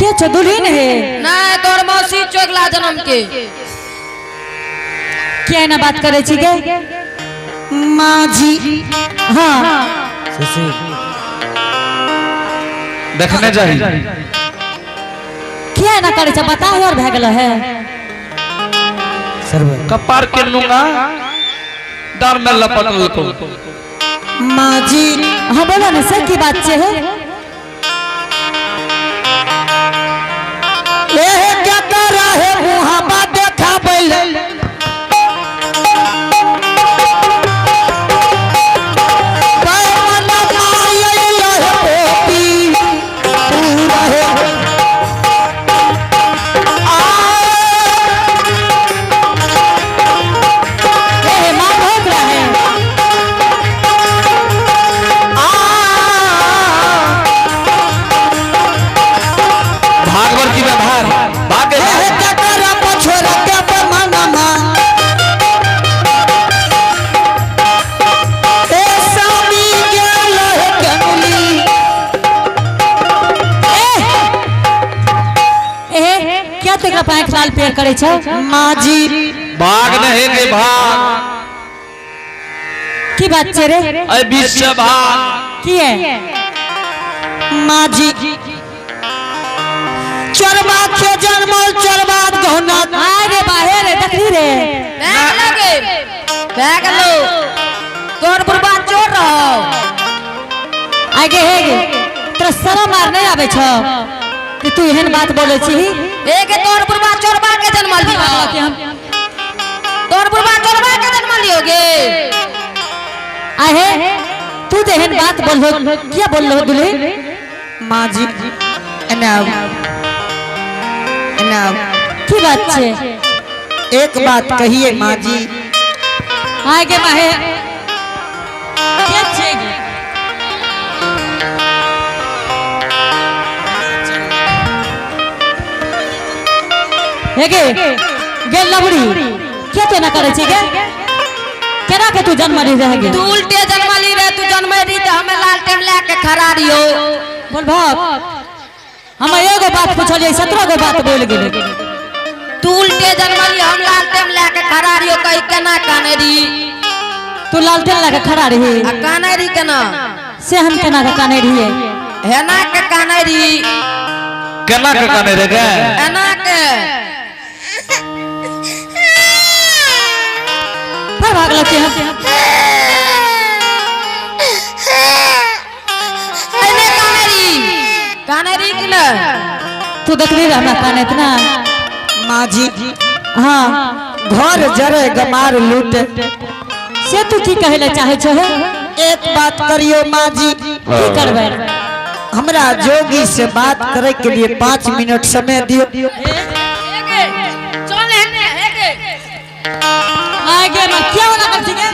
के छो दुल्हन है? नहीं, तोर मौसी चोगला जन्म के। किया ना बात करे छी गे? माझी। हाँ। देखने जाही। किया ना करे छे बता, और भए गेल है। कपार के लूंगा डर में लपटल को। माझी। हाँ बोलो ना, से की बात छे है? एहे क्या करा है मुहाबा देखा बैल। ए मां भोग रहा है। भागवर की व्यवहार भाग गए। ए क्या तो एकरा पाँख लाल पेड़ करे छो? माजी। भाग नहीं गे भाग। की बात छे रे? अरे बीच से भाग। की है? माझी, चरबा के जन्मल चरबा गहना। अरे बाहे रे, देखली रे? भए गेलो गे, भए गेलो, तोर बुढ़बा चोर रहो। आगे हे गे, तोरा शरम आर नहीं आवे छो कि तू एहन बात बोले छी? एगे तोर बुढ़बा चोरबा के जन्मल दियो। कि हम तोर बुढ़बा चोरबा के जन्मल दियो गे। आहे तू तो एहन बात बोलहो, किया बोललो दुल्हन? माजी, एने आउ, एने आउ। की बात छे? एक बात कहिए माजी। आगे माहे के छे गे? हे गे गे लबड़ी, के तो ना करे छी गे? केना के तू जन्म ली रह गे? तू उल्टे जन्मली रे, तू जन्मे रही तो हमें लालटेन ला के खड़ा रहियो। बोल भाग, हम एगो बात पूछलिए, 17 गो बात बोल गेले। तू उल्टे जन्मली, हम लालटेन ला के खड़ा रहियो, कही केना काने रही। तू लालटेन ला के खड़ा रही। आ काने रही केना? से हम केना के काने रहिए? हेना के काने रही। केना के काने रे गे? एना के। फिर भागल के हम। एने काने रही, काने रही कि ना? तू देखली रे हमरा काने इतना? माजी। हाँ। घर जरे गमार लूट। से तू की कहे ले चाहे छो? एक बात करियो माजी। की करबै? हमरा जोगी से बात करे के लिए 5 मिनट समय दियो। एगे चल हेने हेगे। आगे मैं क्या होना कर छी गे?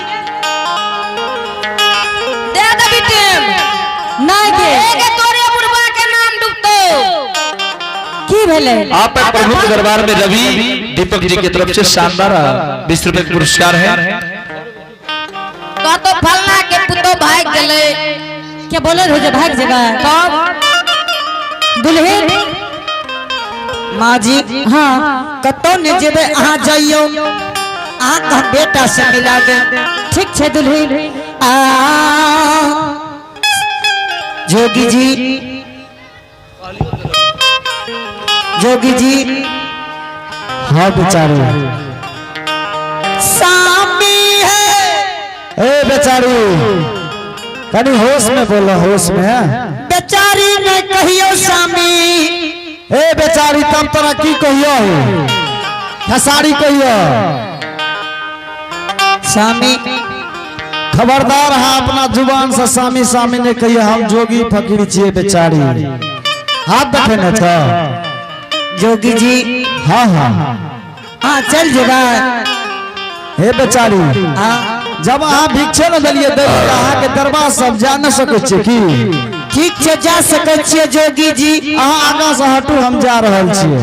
दे दबी टेम। नहीं गे। एगे तोरे बुढ़बा के नाम डूबतो। की भेले? आप प्रभु के दरबार में रवि दीपक जी की तरफ से शानदार 20 रुपए का पुरस्कार है। तो तो फलना के पुतो भाग गेले। क्या बोले रहो जे भाग जेबा? तब। दुल्हन। माजी। हाँ। कतौ ने जेबे, अहाँ जाइयो, अहाँ के हम बेटा से मिला दे। ठीक छे दुल्हन। आ जोगी जी, जोगी जी। हाँ बेचारी। सामी है। ए बेचारी, कनी होश में बोलो, होश में। बेचारी ने कहियो सामी। ए बेचारी, तम तोरा की कहियो? खेसारी कहियो? सामी। खबरदार, हाँ, अपना जुबान से सामी सामी ने कहियो। हम जोगी फकीर छिए बेचारी, हाथ देखे न छ। जोगी जी। हाँ हाँ। हाँ, चल जेबा। हे बेचारी। हाँ। जब अहाँ भिक्षे न देलिए दै, अहाँ के दरबार सब जा न सकै छियै की? ठीक छै, जा सकै छियै जोगी जी। अहाँ आगाँ से हटू, हम जा रहल छियै।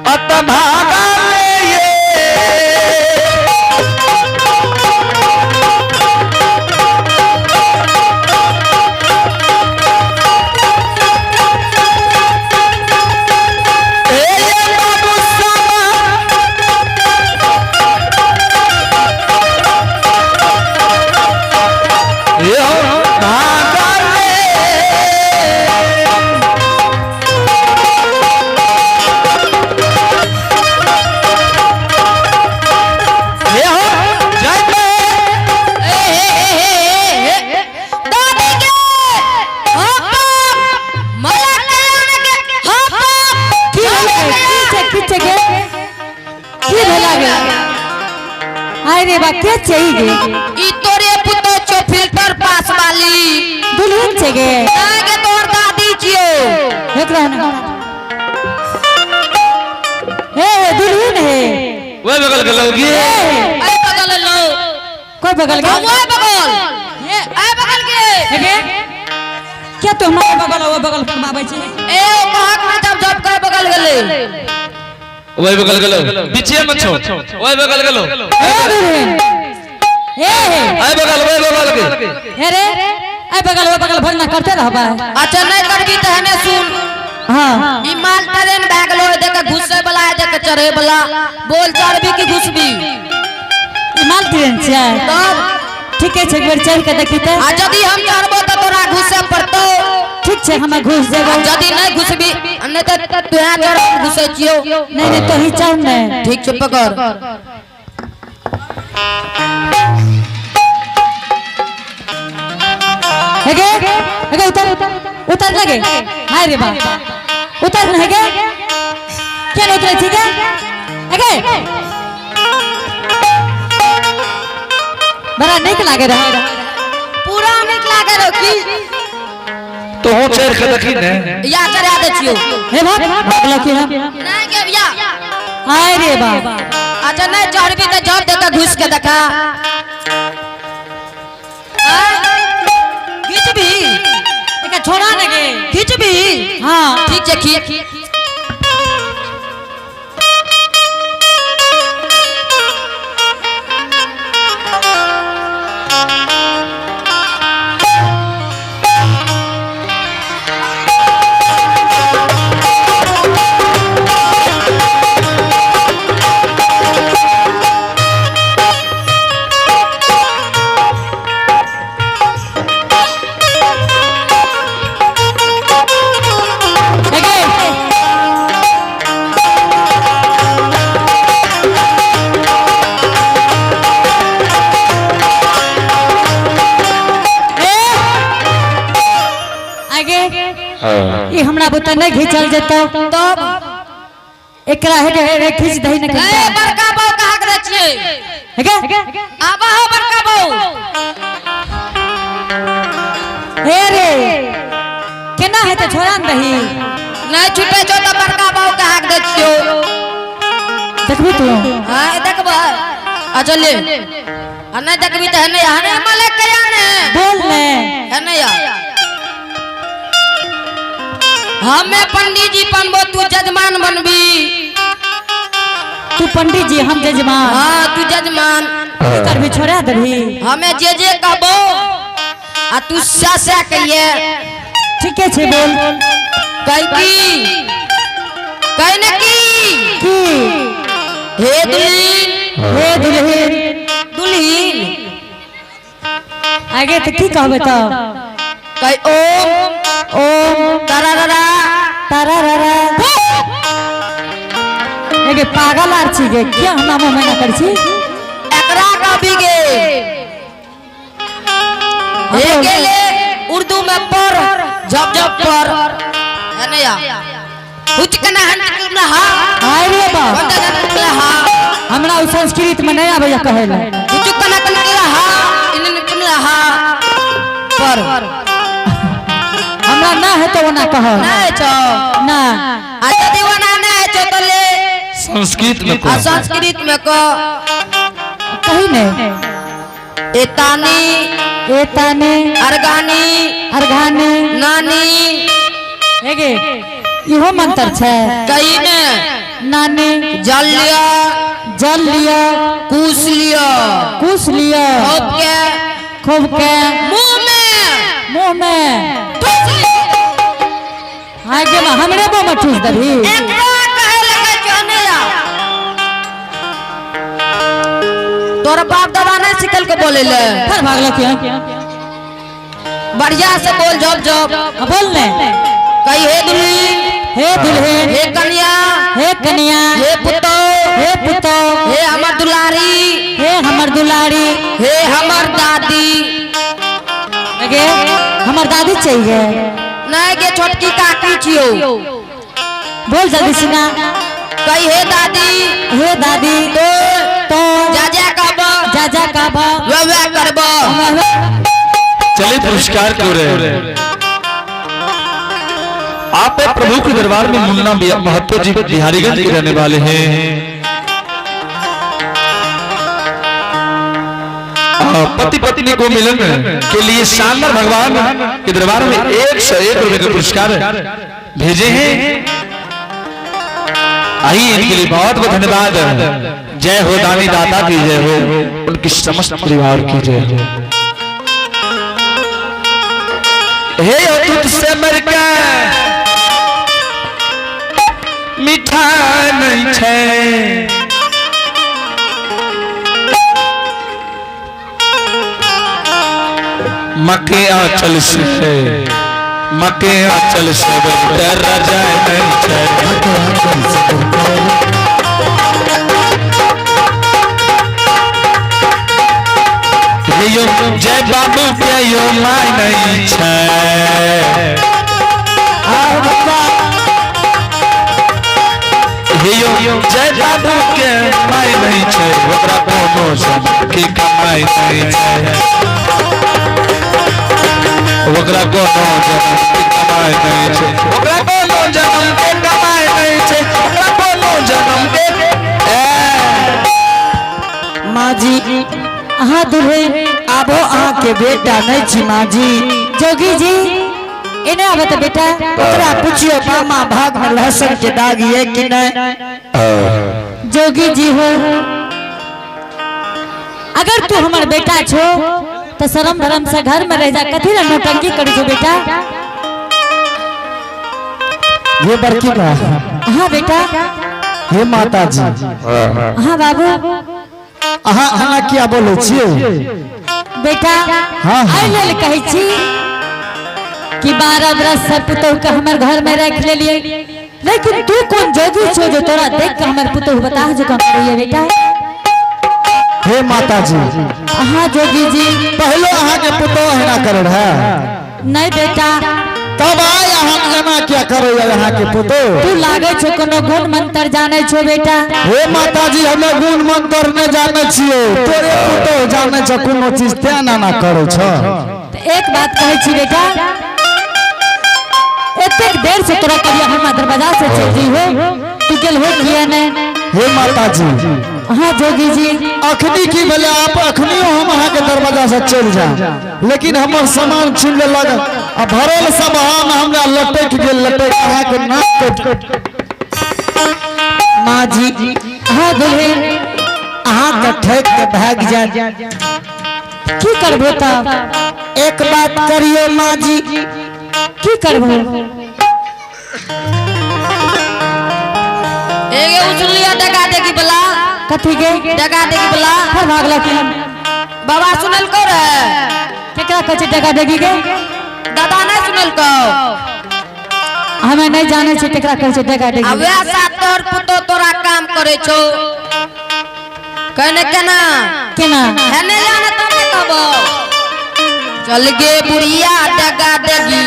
अत भागा ले ये। बागे आय रे बा के चाहिए गे? ई तोरे पुतो छो फिल्टर पास वाली। दुल्हन छे गे? ना गे, तोर दादी छियो। देख रहा ना, हे हे दुल्हन है। वही बगल के लोगी। ऐ बगल लो। कोई बगल के? हम ओए बगल, ऐ बगल के। हे गे, क्या तू हमारे बगल वो बगल करवाबै छी? ए ओ कहक ना, जब जब के बगल गेले। वही बगल गेलो, बीचे में छो, वही बगल गेलो। हे दुल्हन, हे हे। आई बगल, वही बगल के। हे रे, ऐ बगल वो बगल भगना करते रहबा? अच्छा, नहीं करबी त हने सुन। हाँ। ई माल ट्रेन भए गेलो, देख घुसे वाला है, देख चढ़े वाला। बोल, चढ़बी कि घुसबी? ई माल ट्रेन छै? तब। ठीके छै, एक बेर चढ़ के देखी तऽ। आ यदि हम चढ़बो तऽ तोरा घुसे पड़तौ। ठीक छै, हमे घुस आ जेबै। यदि नहीं घुसबी, आ नहीं तऽ तुहे चढ़, हम घुसै छियौ। नहीं नहीं, तो ही चढ़ ने। ठीक छै, पकड़। हेगे हेगे, उतर उतर लगे। हाय रे बा, उतर न। हेगे, क्या नहीं उतरे? ठीक है, हेगे, बड़ा निक लागे रहा। पूरा निक लागे रहो की। तो हो चढ़ के देखी ने। या चढ़ा दै छियौ। हे भाग भागलो की हम। नहीं के या। हाय रे बा। अच्छा, नहीं चढ़बी तऽ जब देख घुस के देखा। घिचबी? एका छोड़ा ने गे। घिचबी? हाँ। ठीक छै, खींच। हेगे। ए! आगे। हाँ। ई हमरा बुता नहीं घिचल जेतो। तब? एकरा हेगे हेगे, खींच दही ने। ए खींच। बड़का बहू कहाँ के छियै? हेगे। आबा हो बड़का बहू। हे रे, केना हेतै? छोड़ा ने दही। नहीं छूटे छौ तऽ बड़का बहू के हाक दै छियौ। देखबी तू? हाँ, देखबै। अच्छा ले, आ नहीं देखबी तऽ हने हने मले के आने। बोल ने। हने या हमें पंडित जी बनबो, तू जजमान बनबी। तू पंडित जी, हम जजमान? हाँ, तू जजमान। की करबी, छोड़ा दही? हमें जे जे कहबो आ तू सा सा कहिए। ठीके छै, बोल। कह की, कह ने की। की? हे दुल्हीन। हे दुल्हीन। दुल्हीन। आगे तऽ की कहबै तऽ? कह ओम। ओम। तरारा। तारा रा। एगे पागल आर छी गे, क्या हमरा मुँह में ना कर छी? एकरा कभी गे, हे गेले उर्दू में पर जब जब पर है ना या हुचकना हन हा। आय रे बा। बंदा हा। हमरा उ संस्कृत में नहीं आबैया कहै लए। हुचकना कन हा इन हा पर। हमरा ना है तो ओना कह। ना छो? ना। अच्छा, दीवाना ना है छो तो ले। संस्कृत में आ को संस्कृत में को। कही ने। एतानी। एतानी। अर्गानी। अर्घानी। नानी। हेगे, इहो मंत्र छै? कही ने। नानी। जल लिया। जल लिया। कुश लिया। कुश लिया। खूब के। खूब के। मुंह में। मुंह में। ठूस लिया। आगे में हमरे मुंह में ठूस दही? एकरा कहे लगे चने या तोर बाप दादा नहीं सिखल के बोले ले। फिर भागल क्यों? बढ़िया से बोल, जब जब। हाँ, बोल ने। कही, हे दुल्हीन। हे दुल्हन। हे कन्या। हे कन्या। हे पुतो। हे पुतो। हे हमर दुलारी। हे हमर दुलारी। हे हमर दादी। आगे, हमर दादी चाहिए? नहीं के, छोटकी काकी छियो। बोल जल्दी सुना। कही हे दादी। हे दादी। तो तो जा जा कहब। जा जा कहब। वे वे करब। चलिए पुरस्कार क्यों रहे आप प्रभु के दरबार में। मुन्ना महतो जी बिहारीगंज के रहने वाले हैं। पति पत्नी को मिलन के लिए शानदार भगवान के दरबार में 101 रुपए का पुरस्कार भेजे हैं। आइए, इनके लिए बहुत बहुत धन्यवाद। जय हो दानी दाता की जय हो, उनकी समस्त परिवार की जय हो। हे दूध से मरका मीठा नहीं छे, मके आंचल से, मके आंचल से डर जाए नहीं छे। हे यो जय बाबू के यो my नहीं छे। आओ बाबा। हे यो जय बाबू के my नहीं छे, ओकरा कोनो सम के कमाई नहीं छे, ओकरा कोनो जन्म के कमाई नहीं छे, ओकरा कोनो जन्म के कमाई नहीं छे, ओकरा कोनो जन्म के ए। माँ जी। हाँ दुल्हन। आबो अहाँ के बेटा नहीं छी माँ जी। जोगी जी, इन्हें आवत बेटा। ओकरा पूछियो, मामा भाग में लहसुन के दाग ये कि नहीं? जोगी जी हो, अगर तू हमार बेटा छो तो शरम धर्म से घर में रह जा। कथी ला नौटंकी करी छो बेटा? ये बड़की बा। हाँ बेटा। हे माता जी। हाँ बाबू। अहाँ अहाँ किया बोलै छियै? बेटा। हाँ, हाँ। एहि लेल कहै छी कि 12 बरस से पुतोह के हमर घर में रख लेलिए, लेकिन तू कौन जोगी छो जो तोरा देख के हमर पुतोह बता जो कम रही बेटा? हे माता जी। हाँ जोगी जी। पहलो अहाँ के पुतोह एना करे रहे? नहीं बेटा। तब आय अहाँ एना किया करे अहाँ के पुतोह? तू लागे छो कोनो गुण मंत्र जाने छो बेटा। हे माता जी, हमे गुण मंत्र नहीं जाने छियै, तोरे पुतोह जाने छ कोनो चीज, तें एना ना करे छ। तो एक बात कहै छी बेटा, एतेक देर से तोरा कभी हम दरवाजा से चल जी हो, तू गेल हो किया नहीं? हे माता जी। हाँ जोगी जी। अखनी की भेलै, आप अखनियो हम अहाँ के दरवाजा से चलि जाए, लेकिन हमर सामान छीन लेलक आ भरल सभा में हमरा लटक गेल, लटक अहाँ के नाक कटि। माँ जी। हाँ दुल्हन। अहाँ के ठोक के भाग जाए। की करबो तब? एक बात करियो माँ जी। की करबो? एगे उछलिया डगा देगी बला। कथी के? डगा देगी बला। फिर भागला की? बाबा सुनल को रे। केकरा कहै छै डगा देगी के? दादा नहीं सुनल को? हमें नहीं जाने छै केकरा कहै छै डगा आ देगी। वएह साथ तोर पुतो तोरा काम करे छौ कहने केना? केना? हेने जाने तब ने कहबो। चल गे बुढ़िया डगा देगी,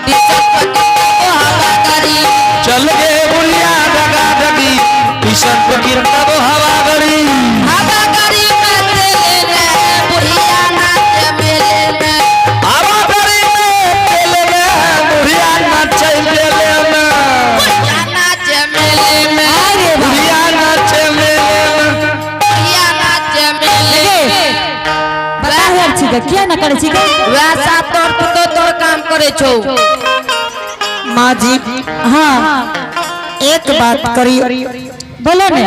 टीचर पति को हवा करी। चल गे बुढ़िया डगा डगी, किशन फकीर तब हवा गड़ी। हवा करी में तेले ने बुढ़िया नाच मेले में। हवा गड़ी में तेल में बुढ़िया नाचे मेले में। बुढ़िया नाच मेले में। अरे वाह। बुढ़िया नाचे मेले में। बुढ़िया नाच मेले में। बता यार छी के किया ना करै छी के? वएह साथ तोर पुतो तोर काम करे छौ। माँ जी। हाँ। एक बात करियो। बोलो ने।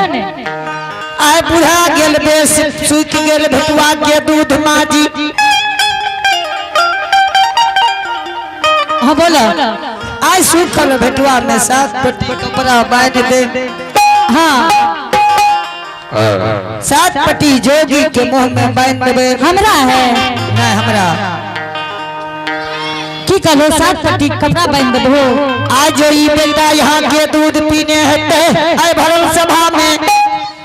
आय बुढ़ा गेल बेस, सूख गेल भेटुआ के दूध माँ जी। हाँ बोलो। आय सूखल भेटुआ में सात पट्टी कपड़ा बांध दे। हाँ। सात पट्टी जोगी के मुंह में बांध देबे। हमरा है? नहीं, हमरा। की कहलो, सात पट्टी कपड़ा बांध देबो? आज जो ई बेटा यहाँ के दूध पीने हेतै, आय भरल सभा में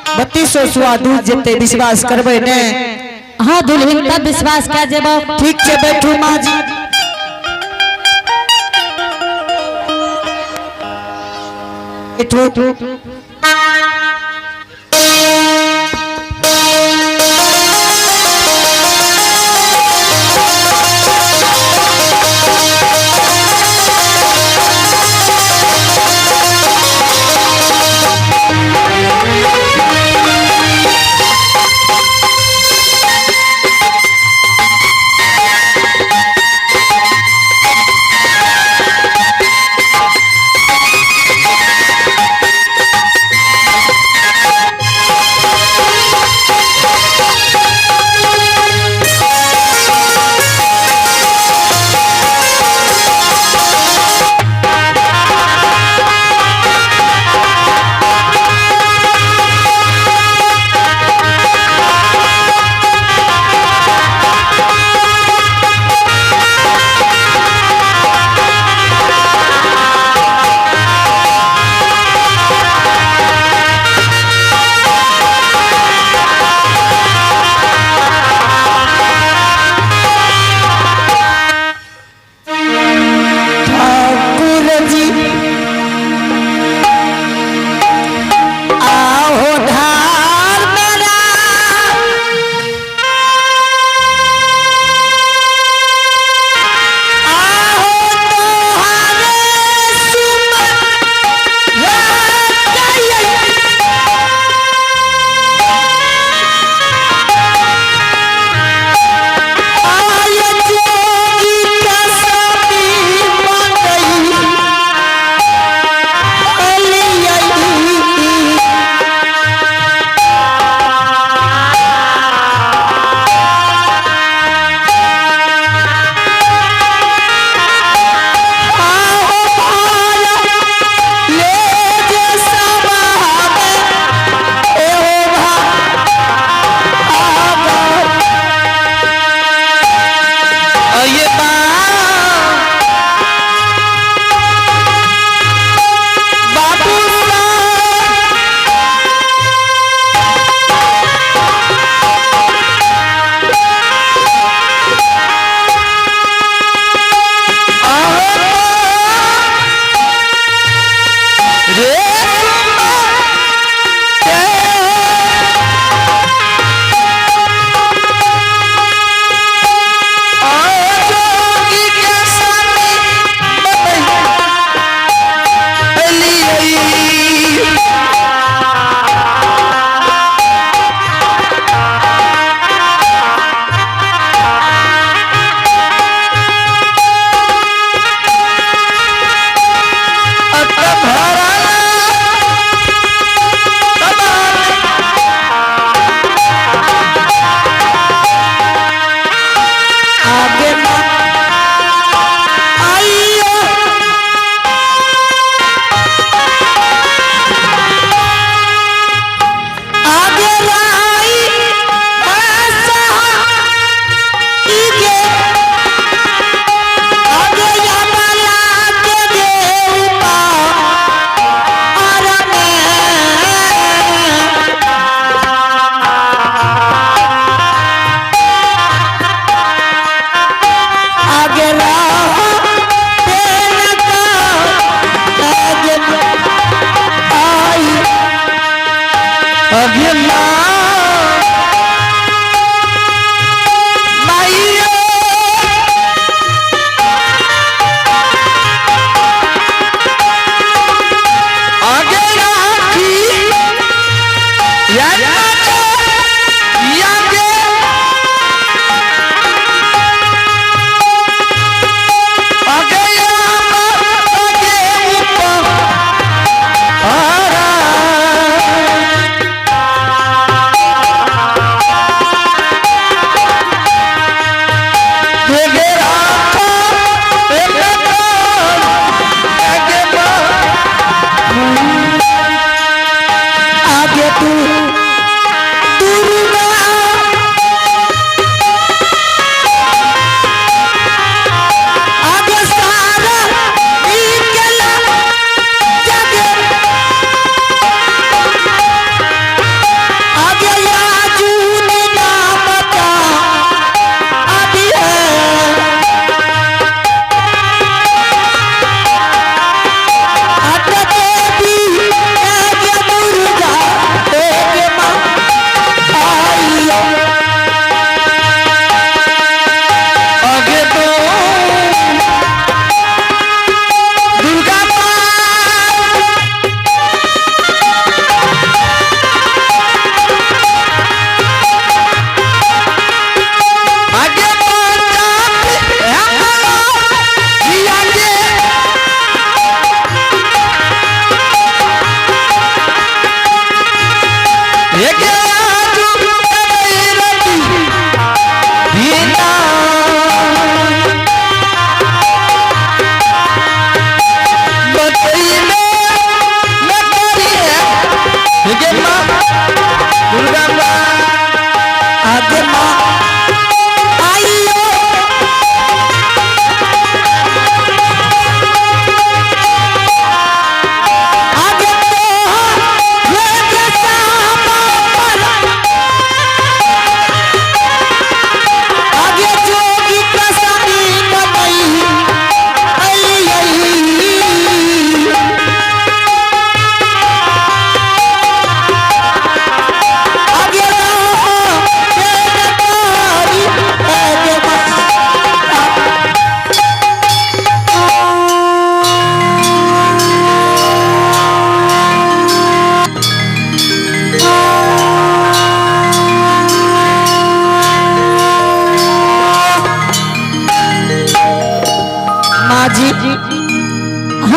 3200 सुआ दूध जेतै, विश्वास करबै ने? हाँ दुल्हन, तब विश्वास कए जेबो। ठीक छै, बैठू माँ जी, बैठू।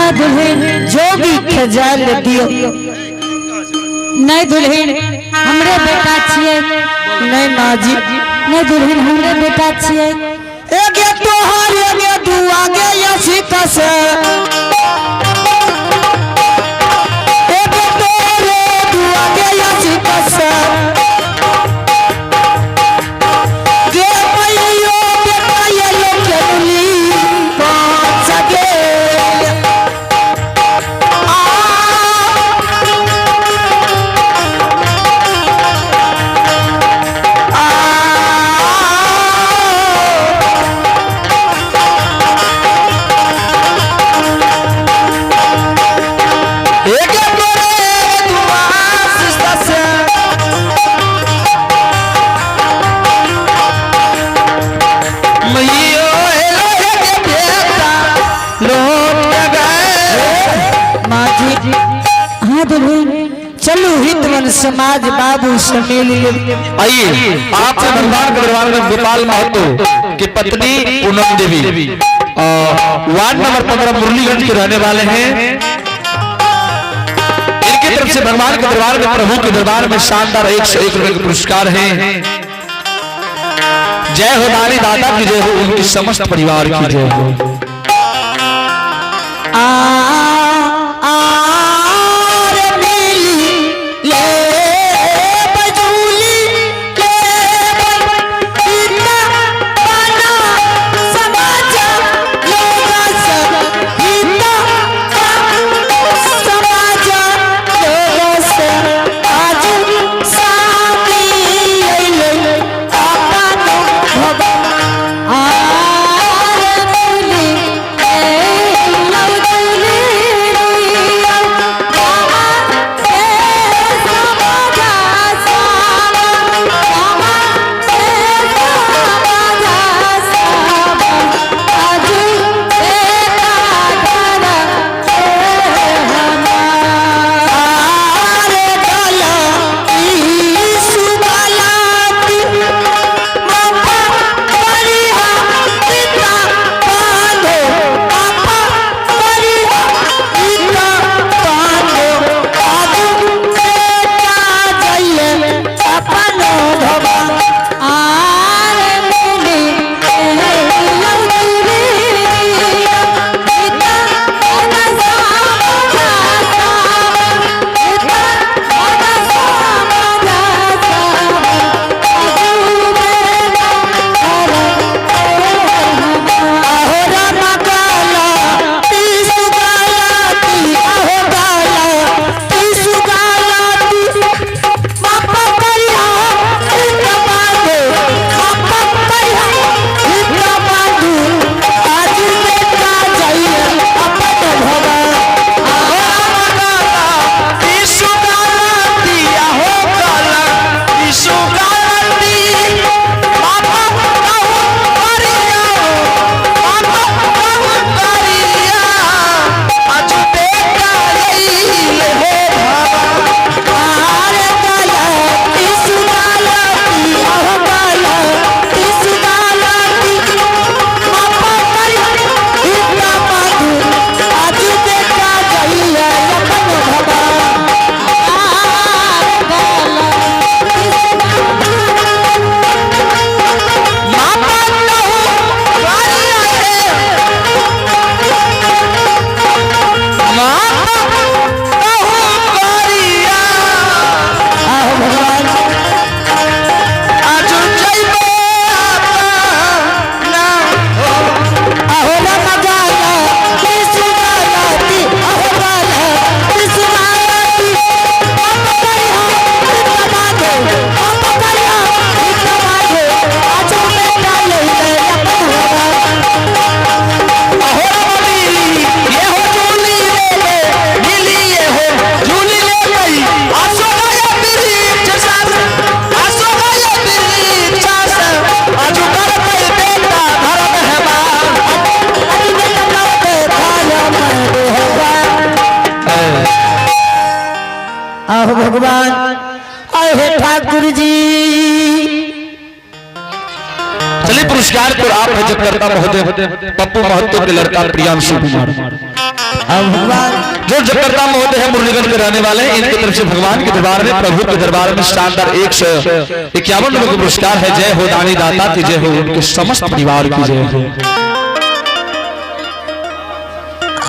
हाँ दुल्हन। जोगी के जाल दियो। नहीं दुल्हन, हमरे बेटा छिए। नहीं माँ जी। नहीं दुल्हन, हमरे बेटा छिए। एगे तोहर एगे दू आगे यसी कस, एगे तोहरे दू आगे यसी कस, गे मैयो बेटा ये लोग खेलुली पाँच गे आ। एगे तोरे दुआस सस, मैयो एलो एगे बेटा लौट गए। माँ जी। हाँ दुल्हन। चलू हित मन समाज बाबू से मिल ले। आइए आपसे भगवान के दरबार में गोपाल महतो की पत्नी पूनम देवी वार्ड नंबर 15 मुरलीगंज के रहने वाले हैं। इनकी तरफ से भगवान के दरबार में, प्रभु के दरबार में शानदार 101 रुपए के पुरस्कार हैं। जय हो दानी दादा की जय हो, उनकी समस्त परिवार की जय हो। आ आर मिली ले बजूली ले पिता बना समाज लोग सब, पिता समाज लोग सब आज साथी अइले अपन भगवान। आर मिली ए लव आरे गला ईसु गलाती माता परिहा पिता बांधो, पापा परिहा पिता बांधो, आदु बेटा जइए अपन भवा। आर मिली ए लव दुल्हनिया, पिता बना समाज सावन, पिता बना समाज सावन, आजू बेटा घर आहो रामा गाला तीसु गालाती, आहो गाला तीसु गालाती, पापा परिहा पिता बांधो, पापा परिहा पिता बांधो, आज बेटा जाइए अपन भवा। आहो गाला ईसु गालाती, आहो गाला ईसु गालाती, पापा कहू करिया, पापा कहू करिया, आज बेटा अइले हो बाबा। आरे गाला तीसु गालाती, आहो गाला तीसु गालाती, पापा परिहा पिता बांधो, आज बेटा जाइए अपन भवा। माता कहू करिया रे, माता कहू करिया, आहो भगवान। आज जइबो अपना। आहो रामा गाला तीसु गालाती, आहो गाला तीसु गालाती, पापा परिहा पिता बांधो, पापा परिहा पिता बांधो, आज बेटा लइले अपन भवा। अहो रमणी, ये हो झूली ले ले, मिली ये हो झूली ले गई। आसो गया बिरीज सास, आसो गया बिरीज सास, आजू कर गई बेटा घर मेहमान। अरे बेटा लौटे घर मेहमान। आहो भगवान, आहो ठाकुर जी। चलिए पुरस्कार पर आप है जब करता महोदय पप्पू महतो के लड़का प्रियांशु कुमार। भगवान जो जगकर्ता महोदय है मुरलीगंज के रहने वाले हैं, इनकी तरफ से भगवान के दरबार में, प्रभु के दरबार में शानदार 151 रुपए का पुरस्कार है। जय हो दानी दाता की जय हो, उनके समस्त परिवार की जय हो।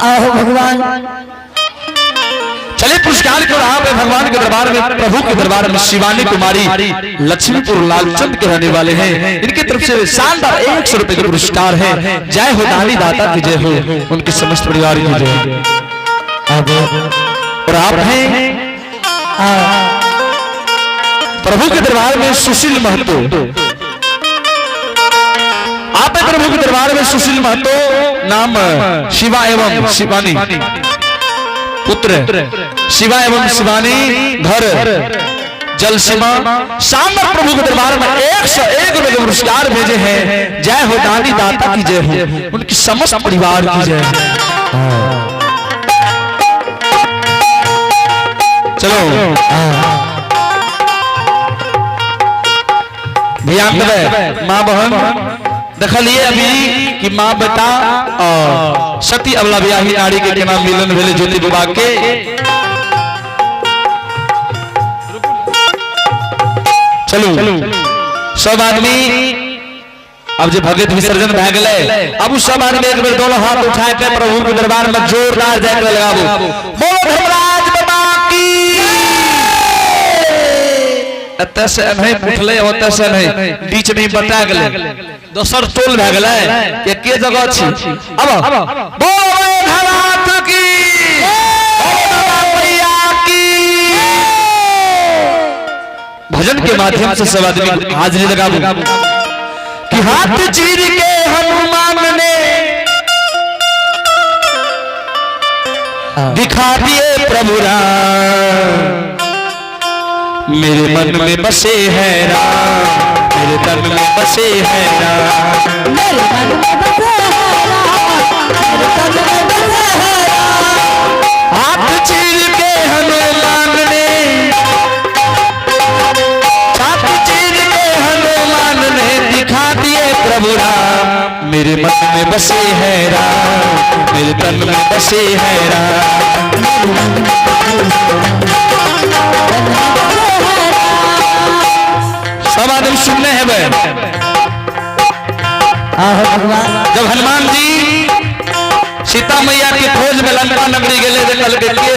आहो भगवान। चलिए पुरस्कार को रहा है भगवान के दरबार में, प्रभु के दरबार में शिवानी कुमारी लक्ष्मीपुर लालचंद के रहने वाले हैं, इनकी तरफ से शानदार 100 रुपए का पुरस्कार है। जय हो दानी दाता की जय हो, उनके समस्त परिवार की जय हो। और आप हैं प्रभु के दरबार में सुशील महतो, आप हैं प्रभु के दरबार में सुशील महतो, नाम शिवा एवं शिवानी, पुत्र शिवा एवं शिवानी, घर जलसीमा। शानदार प्रभु के दरबार में 101 रुपए के पुरस्कार भेजे हैं। जय हो दानी दाता की जय हो, उनकी समस्त परिवार की जय हो। चलो ध्यान देवे माँ बहन, देखलिए अभी कि माँ बेटा और सती अबला ब्याही नारी के केना मिलन भेले ज्योति बाबा के। चलू सब आदमी, अब जे भगत विसर्जन भए गेलै, अब उ सब आदमी एक बेर दोनों हाथ उठाए के प्रभु के दरबार में जोरदार जाके लगाबू, बोलो धर्मराज बाबा की। एतऽ से नहीं उठलै, ओतऽ से नहीं, बीच में बटा गेलै, दोसर टोल भए गेलै, एके जगह छी। अब बोलो धर्मराज की, बोलो बाबा मैया की। भजन के माध्यम से सब आदमी हाजिरी लगाबू कि हाथ चीर के हनुमान ने दिखा दिए प्रभु राम, मेरे मन में बसे हैं राम, मेरे तन में बसे हैं राम, मेरे मन में बसे हैं राम, मेरे तन में बसे हैं राम। हाथ चीर के हनुमान ने, हाथ चीर के हनुमान ने दिखा दिए प्रभु राम, मेरे मन में बसे हैं राम, मेरे तन में बसे हैं राम। सब आदमी सुनने हैं बे। आहो भगवान। जब हनुमान जी सीता मैया की खोज में लंका नगरी गेले, देखल के